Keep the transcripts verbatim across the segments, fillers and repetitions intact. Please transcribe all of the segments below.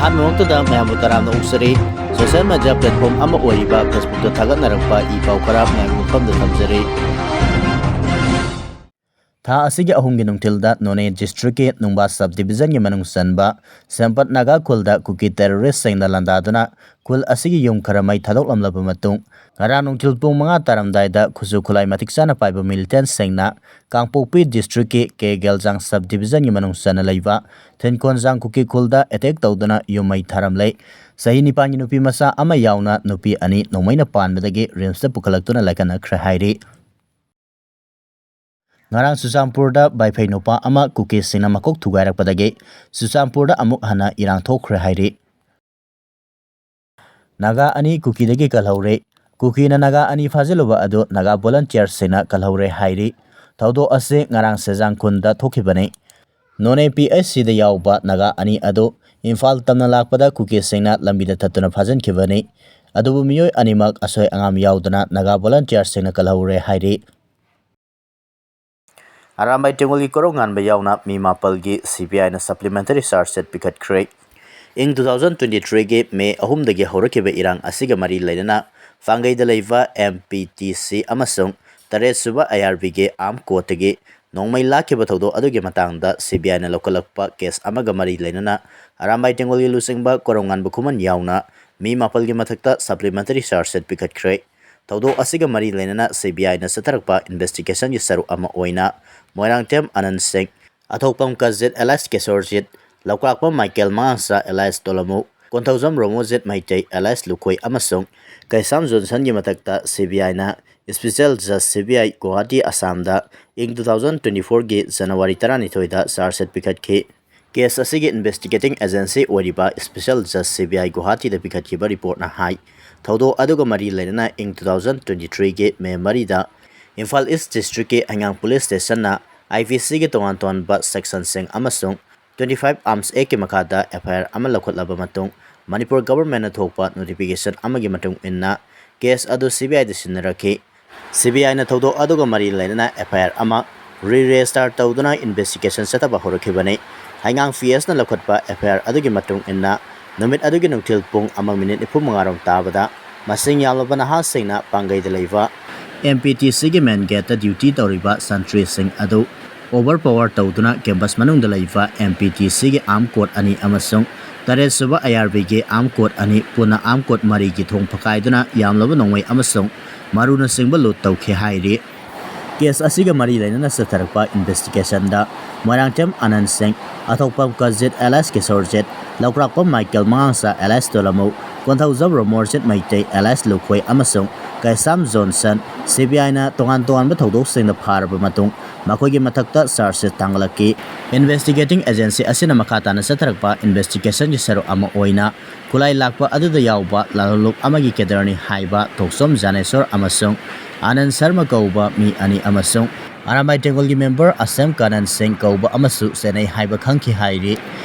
ꯑꯍꯥꯟꯕꯃꯛꯇꯗ ꯃꯌꯥꯝꯕꯨ ꯇꯔꯥꯝꯅ ꯑꯣꯛꯆꯔꯤ꯫ Social media platform ꯑꯃ ꯑꯣꯏꯔꯤꯕ Facebookꯇ ꯊꯥꯒꯠꯅꯔꯛꯄ ꯏ ꯄꯥꯎ ꯈꯔ ꯃꯌꯥꯝꯒꯤ ꯃꯐꯝꯗ ꯊꯝꯖꯔꯤ꯫ ꯊꯥ ꯑꯁꯤꯒꯤ ꯑꯍꯨꯝꯒꯤ ꯅꯨꯡꯊꯤꯜꯗ ꯅꯣꯅꯦ districtꯀꯤ ꯅꯨꯡꯕꯥ sub divisionꯒꯤ ꯃꯅꯨꯡ ꯆꯟꯕ ꯁꯦꯝꯄꯠ ꯅꯥꯒꯥ ꯈꯨꯜꯗ ꯀꯨꯀꯤ terroristꯁꯤꯡꯅ ꯂꯥꯟꯗꯥꯗꯨꯅ ꯈꯨꯜ ꯑꯁꯤꯒꯤ ꯌꯨꯝ ꯈꯔ ꯃꯩ ꯊꯥꯗꯣꯛꯂꯝꯂꯕ ꯃꯇꯨꯡ, ꯉꯔꯥꯡ ꯅꯨꯡꯊꯤꯜ ꯄꯨꯡ ꯃꯉꯥ ꯇꯥꯔꯝꯗꯥꯏꯗ ꯈꯨꯠꯁꯨ ꯈꯨꯠꯂꯥꯏ ꯃꯇꯤꯛ ꯆꯥꯅ ꯄꯥꯏꯕ militantꯁꯤꯡꯅ ꯀꯥꯡꯄꯣꯛꯄꯤ districtꯀꯤ ꯀꯦ ꯒꯦꯜꯖꯥꯡ sub divisionꯒꯤ ꯃꯅꯨꯡ ꯆꯟꯅ ꯂꯩꯕ ꯊꯤꯟꯈꯣꯟꯖꯥꯡ ꯀꯨꯀꯤ ꯈꯨꯜꯗ attack ꯇꯧꯗꯨꯅ ꯌꯨꯝ ꯃꯩ ꯊꯥꯔꯝꯂꯦ꯫ ꯆꯍꯤ ꯅꯤꯄꯥꯟꯒꯤ ꯅꯨꯄꯤ ꯃꯆꯥ ꯑꯃ ꯌꯥꯎꯅ ꯅꯨꯄꯤ ꯑꯅꯤ ꯅꯣꯡꯃꯩꯅ ꯄꯥꯟꯕꯗꯒꯤ RIMSꯇ ꯄꯨꯈꯠꯂꯛꯇꯨꯅ ꯂꯥꯏꯀꯠꯅꯈ꯭ꯔꯦ ꯍꯥꯏꯔꯤ꯫ ꯉꯔꯥꯡ ꯆꯨꯔꯆꯥꯟꯄꯨꯔꯗ ꯕꯥꯏꯐꯩ ꯅꯨꯄꯥ ꯑꯃ ꯀꯨꯀꯤꯁꯤꯡꯅ ꯃꯀꯣꯛ ꯊꯨꯒꯥꯏꯔꯛꯄꯗꯒꯤ ꯆꯨꯔꯆꯥꯟꯄꯨꯔꯗ ꯑꯃꯨꯛ ꯍꯟꯅ ꯏꯔꯥꯡ ꯊꯣꯛꯈ꯭ꯔꯦ ꯍꯥꯏꯔꯤ꯫ ꯅꯥꯒꯥ ꯑꯅꯤ ꯀꯨꯀꯤꯗꯒꯤ ꯀꯜꯍꯧꯔꯦ꯫ ꯀꯨꯀꯤꯅ ꯅꯥꯒꯥ ꯑꯅꯤ ꯐꯥꯖꯤꯜꯂꯨꯕ ꯑꯗꯨ ꯅꯥꯒꯥ volunteerꯁꯤꯡꯅ ꯀꯜꯍꯧꯔꯦ ꯍꯥꯏꯔꯤ꯫ ꯊꯧꯗꯣꯛ ꯑꯁꯤ ꯉꯔꯥꯡ ꯁꯦꯖꯥꯡ ꯈꯨꯟꯗ ꯊꯣꯛꯈꯤꯕꯅꯤ꯫ ꯅꯣꯅꯦ PHCꯗ ꯌꯥꯎꯕ ꯅꯥꯒꯥ ꯑꯅꯤ ꯑꯗꯨ ꯏꯝꯐꯥꯜ ꯇꯝꯅ ꯂꯥꯛꯄꯗ ꯀꯨꯀꯤꯁꯤꯡꯅ ꯂꯝꯕꯤꯗ ꯊꯠꯇꯨꯅ ꯐꯥꯖꯤꯟꯈꯤꯕꯅꯤ꯫ ꯑꯗꯨꯕꯨ ꯃꯤꯑꯣꯏ ꯑꯅꯤꯃꯛ ꯑꯁꯣꯏ ꯑꯉꯥꯝ ꯌꯥꯎꯗꯅ ꯅꯥꯒꯥ volunteerꯁꯤꯡꯅ ꯀꯜꯍꯧꯔꯦ ꯍꯥꯏꯔꯤ꯫ ꯑꯔꯥꯝꯕꯥꯏ ꯇꯦꯡꯒꯣꯜꯒꯤ ꯀꯣꯔꯧꯉꯥꯟꯕ ꯌꯥꯎꯅ ꯃꯤ ꯃꯥꯄꯜꯒꯤ CBIꯅ supplementary charge sheet ꯄꯤꯈꯠꯈ꯭ꯔꯦ꯫ ꯏꯪ two thousand twenty threeꯒꯤ ꯃꯦ ꯑꯍꯨꯝꯗꯒꯤ ꯍꯧꯔꯛꯈꯤꯕ ꯏꯔꯥꯡ ꯑꯁꯤꯒ ꯃꯔꯤ ꯂꯩꯅꯅ ꯄꯥꯡꯒꯩꯗ ꯂꯩꯕ MPTC ꯑꯃꯁꯨꯡ ꯇꯔꯦꯠ ꯁꯨꯕ IRBꯒꯤ armed courtꯇꯒꯤ ꯅꯣꯡꯃꯩ ꯂꯥꯛꯈꯤꯕ ꯊꯧꯗꯣꯛ ꯑꯗꯨꯒꯤ ꯃꯇꯥꯡꯗ CBIꯅ ꯂꯧꯈꯠꯂꯛꯄ case ꯑꯃꯒ ꯃꯔꯤ ꯂꯩꯅꯅ ꯑꯔꯥꯝꯕꯥꯏ ꯇꯦꯡꯒꯣꯜꯒꯤ ꯂꯨꯆꯤꯡꯕ ꯀꯣꯔꯧꯉꯥꯟꯕ ꯈꯨꯃꯟ ꯌꯥꯎꯅ ꯃꯤ ꯃꯥꯄꯜꯒꯤ ꯃꯊꯛꯇ supplementary charge sheet ꯄꯤꯈꯠꯈ꯭ꯔꯦ꯫ ꯊꯧꯗꯣꯛ ꯑꯁꯤꯒ ꯃꯔꯤ ꯂꯩꯅꯅ CBIꯅ ꯆꯠꯊꯔꯛꯄ investigationꯒꯤ ꯁꯔꯨꯛ ꯑꯃ ꯑꯣꯏꯅ ꯃꯣꯏꯔꯥꯡꯊꯦꯝ ꯑꯅꯟ ꯁꯤꯡ, ꯑꯊꯣꯛꯄꯝ ꯀꯖꯤꯠ alias ꯀꯦꯁꯣꯔꯖꯤꯠ, ꯂꯧꯀꯥꯛꯄꯝ ꯃꯥꯏꯀꯦꯜ ꯃꯉꯥꯡꯆꯥ alias ꯇꯣꯂꯃꯨ, ꯀꯣꯟꯊꯧꯖꯝ ꯔꯣꯃꯣꯖꯤꯠ ꯃꯩꯇꯩ alias ꯂꯨꯈꯣꯏ ꯑꯃꯁꯨꯡ ꯀꯩꯁꯥꯝ ꯖꯣꯟꯁꯟꯒꯤ ꯃꯊꯛꯇ CBIꯅ Special Judge CBI ꯒꯨꯋꯥꯍꯥꯇꯤ ꯑꯁꯥꯝꯗ ꯏꯪ two thousand twenty fourꯒꯤ January ꯇꯔꯥꯅꯤꯊꯣꯏꯗ charge sheet ꯄꯤꯈꯠꯈꯤ꯫ Case ꯑꯁꯤꯒꯤ investigating agency ꯑꯣꯏꯔꯤꯕ Special Judge CBI ꯒꯨꯋꯥꯍꯥꯇꯤꯗ ꯄꯤꯈꯠꯈꯤꯕ reportꯅ ꯍꯥꯏ, ꯊꯧꯗꯣꯛ ꯑꯗꯨꯒ ꯃꯔꯤ ꯂꯩꯅꯅ ꯏꯪ two thousand twenty threeꯒꯤ ꯃꯦ ꯃꯔꯤꯗ ꯏꯝꯐꯥꯜ East districtꯀꯤ ꯍꯩꯉꯥꯡ police stationꯅ IPCꯒꯤ ꯇꯣꯉꯥꯟ ꯇꯣꯉꯥꯟꯕ sectionꯁꯤꯡ ꯑꯃꯁꯨꯡ twenty five Arms Actꯀꯤ ꯃꯈꯥꯗ FIR ꯑꯃ ꯂꯧꯈꯠꯂꯕ ꯃꯇꯨꯡ, ꯃꯅꯤꯄꯨꯔ governmentꯅ ꯊꯣꯛꯄ notification ꯑꯃꯒꯤ ꯃꯇꯨꯡ ꯏꯟꯅ case ꯑꯗꯨ CBIꯗ ꯁꯤꯟꯅꯔꯛꯈꯤ꯫ CBIꯅ ꯊꯧꯗꯣꯛ ꯑꯗꯨꯒ ꯃꯔꯤ ꯂꯩꯅꯅ FIR ꯑꯃ re-register ꯇꯧꯗꯨꯅ investigation ꯆꯠꯊꯕ ꯍꯧꯔꯛꯈꯤꯕꯅꯤ꯫ ꯍꯩꯉꯥꯡ PSꯅ ꯂꯧꯈꯠꯄ FIR ꯑꯗꯨꯒꯤ ꯃꯇꯨꯡ ꯏꯟꯅ ꯅꯨꯃꯤꯠ ꯑꯗꯨꯒꯤ ꯅꯨꯡꯊꯤꯜ ꯄꯨꯡ ꯑꯃ ꯃꯤꯅꯤꯠ ꯅꯤꯐꯨ ꯃꯉꯥ ꯔꯣꯝ ꯇꯥꯕꯗ ꯃꯁꯤꯡ ꯌꯥꯝꯂꯕ ꯅꯍꯥꯁꯤꯡꯅ ꯄꯥꯡꯒꯩꯗ ꯂꯩꯕ M P T Cꯒꯤ main gateꯇ duty ꯇꯧꯔꯤꯕ ꯁꯟꯇ꯭ꯔꯤꯁꯤꯡ ꯑꯗꯨ overpower ꯇꯧꯗꯨꯅ campus ꯃꯅꯨꯡꯗ ꯂꯩꯕ M P T Cꯒꯤ armed guard ꯑꯅꯤ ꯑꯃꯁꯨꯡ ꯇꯔꯦꯠ ꯁꯨꯕ I R Bꯒꯤ armed guard ꯑꯅꯤ, ꯄꯨꯟꯅ armed guard ꯃꯔꯤꯒꯤ ꯊꯣꯡ ꯐꯀꯥꯏꯗꯨꯅ ꯌꯥꯝꯂꯕ ꯅꯣꯡꯃꯩ ꯑꯃꯁꯨꯡ ꯃꯔꯨꯅꯆꯤꯡꯕ loot ꯇꯧꯈꯤ ꯍꯥꯏꯔꯤ꯫ Case ꯑꯁꯤꯒ ꯃꯔꯤ ꯂꯩꯅꯅ ꯆꯠꯊꯔꯛꯄ investigationꯗ ꯃꯣꯏꯔꯥꯡꯊꯦꯝ ꯑꯅꯟ ꯁꯤꯡ, ꯑꯊꯣꯛꯄꯝ ꯀꯖꯤꯠ alias ꯀꯤꯁꯣꯔꯖꯤꯠ, ꯂꯧꯀ꯭ꯔꯥꯛꯄꯝ ꯃꯥꯏꯀꯦꯜ ꯃꯉꯥꯡꯆꯥ alias ꯇꯣꯂꯃꯧ, ꯀꯣꯟꯊꯧꯖꯝ ꯔꯣꯃꯣꯔꯖꯤꯠ ꯃꯩꯇꯩ alias ꯂꯨꯈꯣꯏ ꯑꯃꯁꯨꯡ ꯀꯩꯁꯥꯝ ꯖꯣꯟꯁꯟ CBIꯅ ꯇꯣꯉꯥꯟ ꯇꯣꯉꯥꯟꯕ ꯊꯧꯗꯣꯛꯁꯤꯡꯗ ꯐꯥꯔꯕ ꯃꯇꯨꯡ ꯃꯈꯣꯏꯒꯤ ꯃꯊꯛꯇ charge sheet ꯊꯥꯡꯒꯠꯂꯛꯈꯤ꯫ Investigating agency ꯑꯁꯤꯅ ꯃꯈꯥ ꯇꯥꯅ ꯆꯠꯊꯔꯛꯄ investigationꯒꯤ ꯁꯔꯨꯛ ꯑꯃ ꯑꯣꯏꯅ ꯈꯨꯠꯂꯥꯏ ꯂꯥꯛꯄ ꯑꯗꯨꯗ ꯌꯥꯎꯕ ꯂꯥꯂꯣꯡꯂꯨꯞ ꯑꯃꯒꯤ cadreꯅꯤ ꯍꯥꯏꯕ ꯊꯣꯛꯆꯣꯝ ꯖꯥꯅꯦꯁꯣꯔ ꯑꯃꯁꯨꯡ ꯑꯅꯟ ꯁꯔꯃ ꯀꯧꯕ ꯃꯤ ꯑꯅꯤ ꯑꯃꯁꯨꯡ ꯑꯔꯥꯝꯕꯥꯏ ꯇꯦꯡꯒꯣꯜꯒꯤ member ꯑꯁꯦꯝ ꯀꯥꯅꯟ ꯁꯤꯡ ꯀꯧꯕ ꯑꯃꯁꯨ ꯆꯦꯟꯅꯩ ꯍꯥꯏꯕ ꯈꯪꯈꯤ ꯍꯥꯏꯔꯤ꯫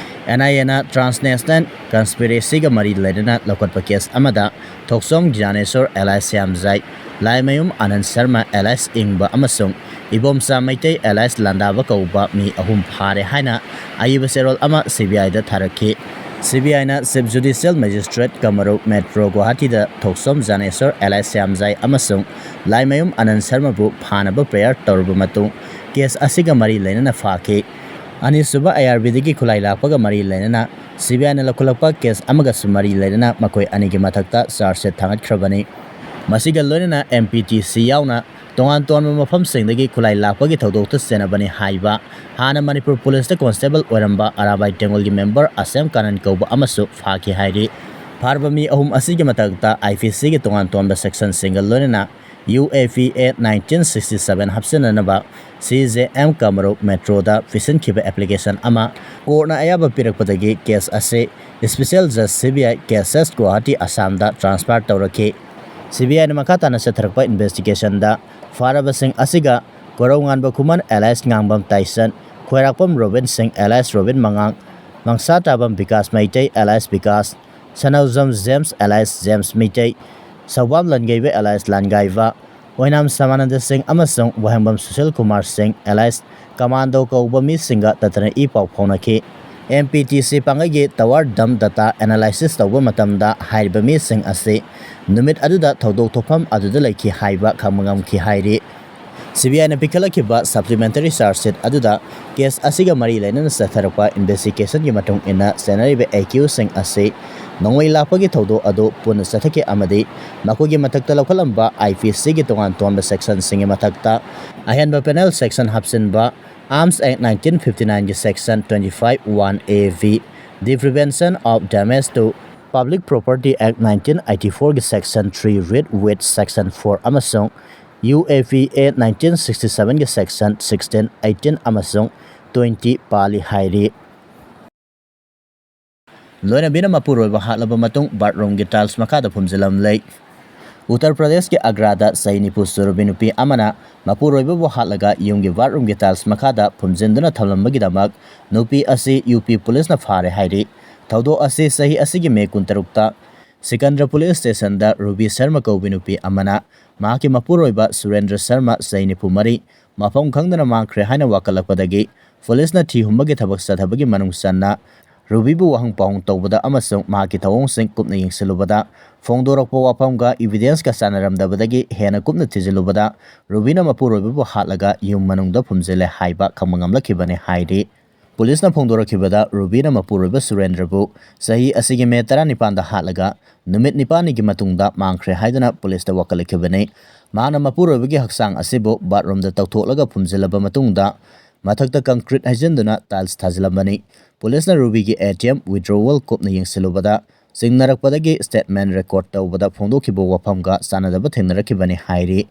NIAꯅ transnational conspiracyꯒ ꯃꯔꯤ ꯂꯩꯅꯅ ꯂꯧꯈꯠꯄ case ꯑꯃꯗ ꯊꯣꯛꯆꯣꯝ ꯖꯥꯅꯦꯁꯣꯔ alias ꯁ꯭ꯌꯥꯝꯖꯥꯏ, ꯂꯥꯏꯃꯌꯨꯝ ꯑꯅꯟ ꯁꯔꯃ alias ꯏꯪꯕ ꯑꯃꯁꯨꯡ ꯏꯕꯣꯝꯆꯥ ꯃꯩꯇꯩ alias ꯂꯥꯟꯗꯥꯕ ꯀꯧꯕ ꯃꯤ ꯑꯍꯨꯝ ꯐꯥꯔꯦ ꯍꯥꯏꯅ ꯑꯏꯕ ꯆꯦꯔꯣꯜ ꯑꯃ CBIꯗ ꯊꯥꯔꯛꯈꯤ꯫ CBIꯅ Chief Judicial Magistrate ꯀꯃꯔꯨ Metro ꯒꯨꯋꯥꯍꯥꯇꯤꯗ ꯊꯣꯛꯆꯣꯝ ꯖꯥꯅꯦꯁꯣꯔ alias ꯁ꯭ꯌꯥꯝꯖꯥꯏ ꯑꯃꯁꯨꯡ ꯂꯥꯏꯃꯌꯨꯝ ꯑꯅꯟ ꯁꯔꯃꯕꯨ ꯐꯥꯅꯕ prayer ꯇꯧꯔꯕ ꯃꯇꯨꯡ case ꯑꯁꯤꯒ ꯃꯔꯤ ꯂꯩꯅꯅ ꯐꯥꯈꯤ꯫ ꯑꯅꯤꯁꯨꯕ IRBꯗꯒꯤ ꯈꯨꯠꯂꯥꯏ ꯂꯥꯛꯄꯒ ꯃꯔꯤ ꯂꯩꯅꯅ CBIꯅ ꯂꯧꯈꯠꯂꯛꯄ case ꯑꯃꯒꯁꯨ ꯃꯔꯤ ꯂꯩꯅꯅ ꯃꯈꯣꯏ ꯑꯅꯤꯒꯤ ꯃꯊꯛꯇ charge sheet ꯊꯥꯡꯒꯠꯈ꯭ꯔꯕꯅꯤ꯫ ꯃꯁꯤꯒ ꯂꯣꯏꯅꯅ MPTC ꯌꯥꯎꯅ ꯇꯣꯉꯥꯟ ꯇꯣꯉꯥꯟꯕ ꯃꯐꯝꯁꯤꯡꯗꯒꯤ ꯈꯨꯠꯂꯥꯏ ꯂꯥꯛꯄꯒꯤ ꯊꯧꯗꯣꯛꯇ ꯆꯦꯟꯅꯕꯅꯤ ꯍꯥꯏꯕ ꯍꯥꯟꯅ ꯃꯅꯤꯄꯨꯔ ꯄꯨꯂꯤꯁꯇ constable ꯑꯣꯏꯔꯝꯕ ꯑꯔꯥꯕꯥꯏ ꯇꯦꯡꯒꯣꯜꯒꯤ member ꯑꯁꯦꯝ ꯀꯥꯅꯟ ꯀꯧꯕ ꯑꯃꯁꯨ ꯐꯥꯈꯤ ꯍꯥꯏꯔꯤ꯫ ꯐꯥꯔꯕ ꯃꯤ ꯑꯍꯨꯝ ꯑꯁꯤꯒꯤ ꯃꯊꯛꯇ IPCꯒꯤ ꯇꯣꯉꯥꯟ ꯇꯣꯉꯥꯟꯕ sectionꯁꯤꯡꯒ ꯂꯣꯏꯅꯅ UAPA nineteen sixty seven ꯍꯥꯞꯆꯤꯟꯅꯅꯕ CJM ꯀꯃꯔꯨ Metroꯗ ꯄꯤꯁꯤꯟꯈꯤꯕ application ꯑꯃ courtꯅ ꯑꯌꯥꯕ ꯄꯤꯔꯛꯄꯗꯒꯤ case ꯑꯁꯤ Special Judge CBI cases Guwahati ꯑꯁꯥꯝꯗ transfer ꯇꯧꯔꯛꯈꯤ꯫ CBIꯅ ꯃꯈꯥ ꯇꯥꯅ ꯆꯠꯊꯔꯛꯄ investigationꯗ ꯐꯥꯔꯕꯁꯤꯡ ꯑꯁꯤꯒ Korounganba Khuman alias Ngangbam Taison, Khoirakpam Robin Singh alias Robin ꯃꯉꯥꯡ, Mangsatabam Bikash Meitei alias Bikash, Sanoujam James alias James Meitei, Soubam Langeiba alias Langaiba, Oinam Samananda Singh ꯑꯃꯁꯨꯡ ꯋꯥꯍꯦꯡꯕꯝ ꯁꯨꯁꯤꯜ ꯀꯨꯃꯥꯔ ꯁꯤꯡ alias ꯀꯃꯥꯟꯗꯣ ꯀꯧꯕ ꯃꯤꯁꯤꯡꯒ ꯇꯠꯇꯅ ꯏ ꯄꯥꯎ ꯐꯥꯎꯅꯈꯤ꯫ M P T C ꯄꯥꯡꯒꯩꯒꯤ tower dump data analysis ꯇꯧꯕ ꯃꯇꯝꯗ ꯍꯥꯏꯔꯤꯕ ꯃꯤꯁꯤꯡ ꯑꯁꯤ ꯅꯨꯃꯤꯠ ꯑꯗꯨꯗ ꯊꯧꯗꯣꯛ ꯊꯣꯛꯐꯝ ꯑꯗꯨꯗ ꯂꯩꯈꯤ ꯍꯥꯏꯕ ꯈꯪꯕ ꯉꯝꯈꯤ ꯍꯥꯏꯔꯤ꯫ ꯁꯤ ꯕꯤ ꯑꯥꯏꯅ ꯄꯤꯈꯠꯂꯛꯈꯤꯕ supplementary charge sheet ꯑꯗꯨꯗ case ꯑꯁꯤꯒ ꯃꯔꯤ ꯂꯩꯅꯅ ꯆꯠꯊꯔꯛꯄ investigationꯒꯤ ꯃꯇꯨꯡ ꯏꯟꯅ ꯆꯦꯟꯅꯔꯤꯕ accusedꯁꯤꯡ ꯑꯁꯤ ꯅꯣꯡꯃꯩ ꯂꯥꯛꯄꯒꯤ ꯊꯧꯗꯣꯛ ꯑꯗꯨ ꯄꯨꯟꯅ ꯆꯠꯊꯈꯤ ꯑꯃꯗꯤ ꯃꯈꯣꯏꯒꯤ ꯃꯊꯛꯇ ꯂꯧꯈꯠꯂꯝꯕ I P Cꯒꯤ ꯇꯣꯉꯥꯟ ꯇꯣꯉꯥꯟꯕ sectionꯁꯤꯡꯒꯤ ꯃꯊꯛꯇ ꯑꯍꯦꯟꯕ penal section ꯍꯥꯞꯆꯤꯟꯕ, Arms Act nineteen fifty nineꯒꯤ section twenty five one A V, the Prevention of Damage to Public Property Act nineteen eighty fourꯒꯤ section three read with section four ꯑꯃꯁꯨꯡ U A P A nineteen sixty sevenꯒꯤ section sixteen, eighteen ꯑꯃꯁꯨꯡ twenty ꯄꯥꯜꯂꯤ ꯍꯥꯏꯔꯤ꯫ ꯂꯣꯏꯅꯕꯤꯅ ꯃꯄꯨꯔꯣꯏꯕ ꯍꯥꯠꯂꯕ ꯃꯇꯨꯡ bathroomꯒꯤ tiles ꯃꯈꯥꯗ ꯐꯨꯝꯖꯤꯜꯂꯝꯂꯦ꯫ ꯎꯠꯇꯔ ꯄ꯭ꯔꯗꯦꯁꯀꯤ ꯑꯒ꯭ꯔꯥꯗ ꯆꯍꯤ ꯅꯤꯐꯨ ꯁꯨꯔꯕꯤ ꯅꯨꯄꯤ ꯑꯃꯅ ꯃꯄꯨꯔꯣꯏꯕꯕꯨ ꯍꯥꯠꯂꯒ ꯌꯨꯝꯒꯤ bathroomꯒꯤ tiles ꯃꯈꯥꯗ ꯐꯨꯝꯖꯤꯟꯗꯨꯅ ꯊꯝꯂꯝꯕꯒꯤꯗꯃꯛ ꯅꯨꯄꯤ ꯑꯁꯤ ꯌꯨ ꯄꯤ ꯄꯨꯂꯤꯁꯅ ꯐꯥꯔꯦ ꯍꯥꯏꯔꯤ꯫ ꯊꯧꯗꯣꯛ ꯑꯁꯤ ꯆꯍꯤ ꯑꯁꯤꯒꯤ ꯃꯦ ꯀꯨꯟꯇꯔꯨꯛꯇ ꯁꯤꯀꯟꯗ꯭ꯔ ꯄꯨꯂꯤꯁ ꯁ꯭ꯇꯦꯁꯟꯗ ꯔꯨꯕꯤ ꯁꯔꯃ ꯀꯧꯕꯤ ꯅꯨꯄꯤ ꯑꯃꯅ ꯃꯍꯥꯛꯀꯤ ꯃꯄꯨꯔꯣꯏꯕ ꯁꯨꯔꯦꯟꯗ꯭ꯔ ꯁꯔꯃ, ꯆꯍꯤ ꯅꯤꯐꯨ ꯃꯔꯤ, ꯃꯐꯝ ꯈꯪꯗꯅ ꯃꯥꯡꯈ꯭ꯔꯦ ꯍꯥꯏꯅ ꯋꯥꯀꯠꯂꯛꯄꯗꯒꯤ ꯄꯨꯂꯤꯁꯅ ꯊꯤ ꯍꯨꯝꯕꯒꯤ ꯊꯕꯛ ꯆꯠꯊꯕꯒꯤ ꯃꯅꯨꯡ ꯆꯟꯅ ꯔꯨꯕꯤꯕꯨ ꯋꯥꯍꯪ ꯄꯥꯎꯍꯪ ꯇꯧꯕꯗ ꯑꯃꯁꯨꯡ ꯃꯍꯥꯛꯀꯤ ꯊꯧꯑꯣꯡꯁꯤꯡ ꯀꯨꯞꯅ ꯌꯦꯡꯁꯤꯜꯂꯨꯕꯗ ꯐꯣꯡꯗꯣꯔꯛꯄ ꯋꯥꯐꯝꯒ evidenceꯀ ꯆꯥꯟꯅꯔꯝꯗꯕꯗꯒꯤ ꯍꯦꯟꯅ ꯀꯨꯞꯅ ꯊꯤꯖꯤꯜꯂꯨꯕꯗ ꯔꯨꯕꯤꯅ ꯃꯄꯨꯔꯣꯏꯕꯕꯨ ꯍꯥꯠꯂꯒ ꯌꯨꯝ ꯃꯅꯨꯡꯗ ꯐꯨꯝꯖꯤꯜꯂꯦ ꯍꯥꯏꯕ ꯈꯪꯕ ꯉꯝꯂꯛꯈꯤꯕꯅꯤ ꯍꯥꯏꯔꯤ꯫ ꯄꯨꯂꯤꯁꯅ ꯐꯣꯡꯗꯣꯔꯛꯈꯤꯕꯗ ꯔꯨꯕꯤꯅ ꯃꯄꯨꯔꯣꯏꯕ ꯁꯨꯔꯦꯟꯗ꯭ꯔꯕꯨ ꯆꯍꯤ ꯑꯁꯤꯒꯤ ꯃꯦ ꯇꯔꯥꯅꯤꯄꯥꯟꯗ ꯍꯥꯠꯂꯒ ꯅꯨꯃꯤꯠ ꯅꯤꯄꯥꯟꯅꯤꯒꯤ ꯃꯇꯨꯡꯗ ꯃꯥꯡꯈ꯭ꯔꯦ ꯍꯥꯏꯗꯨꯅ ꯄꯨꯂꯤꯁꯇ ꯋꯥꯀꯠꯂꯛꯈꯤꯕꯅꯤ꯫ ꯃꯍꯥꯛꯅ ꯃꯄꯨꯔꯣꯏꯕꯒꯤ ꯍꯛꯆꯥꯡ ꯑꯁꯤꯕꯨ bathroomꯗ ꯇꯧꯊꯣꯛꯂꯒ ꯐꯨꯝꯖꯤꯜꯂꯕ ꯃꯇꯨꯡꯗ ꯃꯊꯛꯇ concrete ꯍꯩꯖꯤꯟꯗꯨꯅ tiles ꯊꯥꯖꯤꯜꯂꯝꯕꯅꯤ꯫ ꯄꯨꯂꯤꯁꯅ ꯔꯨꯕꯤꯒꯤ A T M withdrawal ꯀꯨꯞꯅ ꯌꯦꯡꯁꯤꯜꯂꯨꯕꯗ ꯆꯤꯡꯅꯔꯛꯄꯗꯒꯤ statement record ꯇꯧꯕꯗ ꯐꯣꯡꯗꯣꯛꯈꯤꯕ ꯋꯥꯐꯝꯒ ꯆꯥꯟꯅꯗꯕ ꯊꯦꯡꯅꯔꯛꯈꯤꯕꯅꯤ ꯍꯥꯏꯔꯤ꯫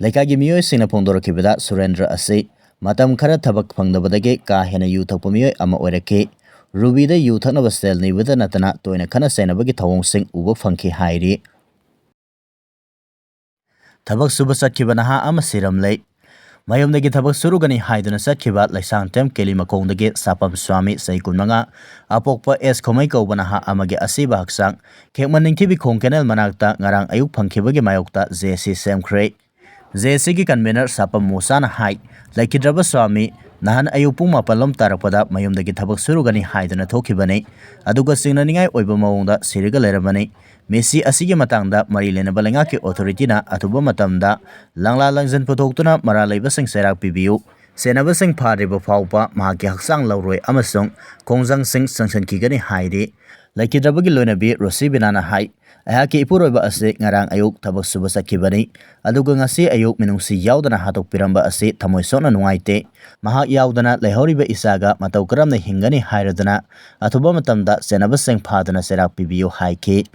ꯂꯩꯀꯥꯏꯒꯤ ꯃꯤꯑꯣꯏꯁꯤꯡꯅ ꯐꯣꯡꯗꯣꯔꯛꯈꯤꯕꯗ ꯁꯨꯔꯦꯟꯗ꯭ꯔ ꯑꯁꯤ ꯃꯇꯝ ꯈꯔ ꯊꯕꯛ ꯐꯪꯗꯕꯗꯒꯤ ꯀꯥ ꯍꯦꯟꯅ ꯌꯨ ꯊꯛꯄ ꯃꯤꯑꯣꯏ ꯑꯃ ꯑꯣꯏꯔꯛꯈꯤ꯫ ꯔꯨꯕꯤꯗ ꯌꯨ ꯊꯛꯅꯕ ꯁꯦꯜ ꯅꯤꯕꯗ ꯅꯠꯇꯅ ꯇꯣꯏꯅ ꯈꯠꯅ ꯆꯩꯅꯕꯒꯤ ꯊꯧꯑꯣꯡꯁꯤꯡ ꯎꯕ ꯐꯪꯈꯤ ꯍꯥꯏꯔꯤ꯫ ꯊꯕꯛ ꯁꯨꯕ ꯆꯠꯈꯤꯕ ꯅꯍꯥ ꯑꯃ ꯁꯤꯔꯝꯂꯦ꯫ ꯃꯌꯨꯝꯗꯒꯤ ꯊꯕꯛ ꯁꯨꯔꯨꯒꯅꯤ ꯍꯥꯏꯗꯨꯅ ꯆꯠꯈꯤꯕ ꯂꯩꯁꯥꯡꯊꯦꯝ ꯀꯦꯂꯤ ꯃꯈꯣꯡꯗꯒꯤ ꯁꯥꯄꯝ ꯁ꯭ꯋꯥꯃꯤ, ꯆꯍꯤ ꯀꯨꯟꯃꯉꯥ, ꯑꯄꯣꯛꯄ ꯑꯦꯁ ꯈꯣꯃꯩ ꯀꯧꯕ ꯅꯍꯥ ꯑꯃꯒꯤ ꯑꯁꯤꯕ ꯍꯛꯆꯥꯡ ꯈꯦꯛꯃꯟ ꯅꯤꯡꯊꯤꯕꯤ ꯈꯣꯡ canal ꯃꯅꯥꯛꯇ ꯉꯔꯥꯡ ꯑꯌꯨꯛ ꯐꯪꯈꯤꯕꯒꯤ ꯃꯥꯌꯣꯛꯇ J C ꯁꯦꯝꯈ꯭ꯔꯦ꯫ ꯖꯦ ꯑꯦꯁ ꯁꯤꯒꯤ ꯀꯟꯚꯦꯅꯔ ꯁꯥꯄꯝ ꯃꯨꯁꯥꯅ ꯍꯥꯏ, ꯂꯩꯈꯤꯗ꯭ꯔꯕ ꯁ꯭ꯋꯥꯃꯤ ꯅꯍꯥꯟ ꯑꯌꯨꯛ ꯄꯨꯡ ꯃꯥꯄꯜ ꯂꯣꯝ ꯇꯥꯔꯛꯄꯗ ꯃꯌꯨꯝꯗꯒꯤ ꯊꯕꯛ ꯁꯨꯔꯨꯒꯅꯤ ꯍꯥꯏꯗꯨꯅ ꯊꯣꯛꯈꯤꯕꯅꯤ꯫ ꯑꯗꯨꯒ ꯆꯤꯡꯅꯅꯤꯡꯉꯥꯏ ꯑꯣꯏꯕ ꯃꯑꯣꯡꯗ ꯁꯤꯔꯒ ꯂꯩꯔꯝꯕꯅꯤ꯫ ꯃꯤꯁꯤ ꯑꯁꯤꯒꯤ ꯃꯇꯥꯡꯗ ꯃꯔꯤ ꯂꯩꯅꯕ ꯂꯩꯉꯥꯛꯀꯤ ꯑꯣꯊꯣꯔꯤꯇꯤꯅ ꯑꯊꯨꯕ ꯃꯇꯝꯗ ꯂꯪꯂꯥ ꯂꯪꯖꯟ ꯄꯨꯊꯣꯛꯇꯨꯅ ꯃꯔꯥꯜ ꯂꯩꯕꯁꯤꯡ ꯆꯩꯔꯥꯛ ꯄꯤꯕꯤꯌꯨ, ꯁꯦꯟꯅꯕꯁꯤꯡ ꯐꯥꯗ꯭ꯔꯤꯕ ꯐꯥꯎꯕ ꯃꯍꯥꯛꯀꯤ ꯍꯛꯆꯥꯡ ꯂꯧꯔꯣꯏ ꯑꯃꯁꯨꯡ ꯈꯣꯡꯖꯪꯁꯤꯡ ꯆꯪꯁꯤꯟꯈꯤꯒꯅꯤ ꯍꯥꯏꯔꯤ꯫ ꯂꯩꯈꯤꯗ꯭ꯔꯕꯒꯤ ꯂꯣꯏꯅꯕꯤ ꯔꯣꯁꯤ ꯕꯤꯅꯥꯅ ꯍꯥꯏ, ꯑꯩꯍꯥꯛꯀꯤ ꯏꯄꯨꯔꯣꯏꯕ ꯑꯁꯤ ꯉꯔꯥꯡ ꯑꯌꯨꯛ ꯊꯕꯛ ꯁꯨꯕ ꯆꯠꯈꯤꯕꯅꯤ, ꯑꯗꯨꯒ ꯉꯁꯤ ꯑꯌꯨꯛ ꯃꯤꯅꯨꯡꯁꯤ ꯌꯥꯎꯗꯅ ꯍꯥꯠꯇꯣꯛꯄꯤꯔꯝꯕ ꯑꯁꯤ ꯊꯃꯣꯏ ꯁꯣꯛꯅ ꯅꯨꯡꯉꯥꯏꯇꯦ꯫ ꯃꯍꯥꯛ ꯌꯥꯎꯗꯅ ꯂꯩꯍꯧꯔꯤꯕ ꯏꯆꯥꯒ ꯃꯇꯧ ꯀꯔꯝꯅ ꯍꯤꯡꯒꯅꯤ ꯍꯥꯏꯔꯗꯨꯅ ꯑꯊꯨꯕ ꯃꯇꯝꯗ ꯁꯦꯟꯅꯕꯁꯤꯡ ꯐꯥꯗꯨꯅ ꯆꯩꯔꯥꯛ ꯄꯤꯕꯤꯌꯨ ꯍꯥꯏꯈꯤ꯫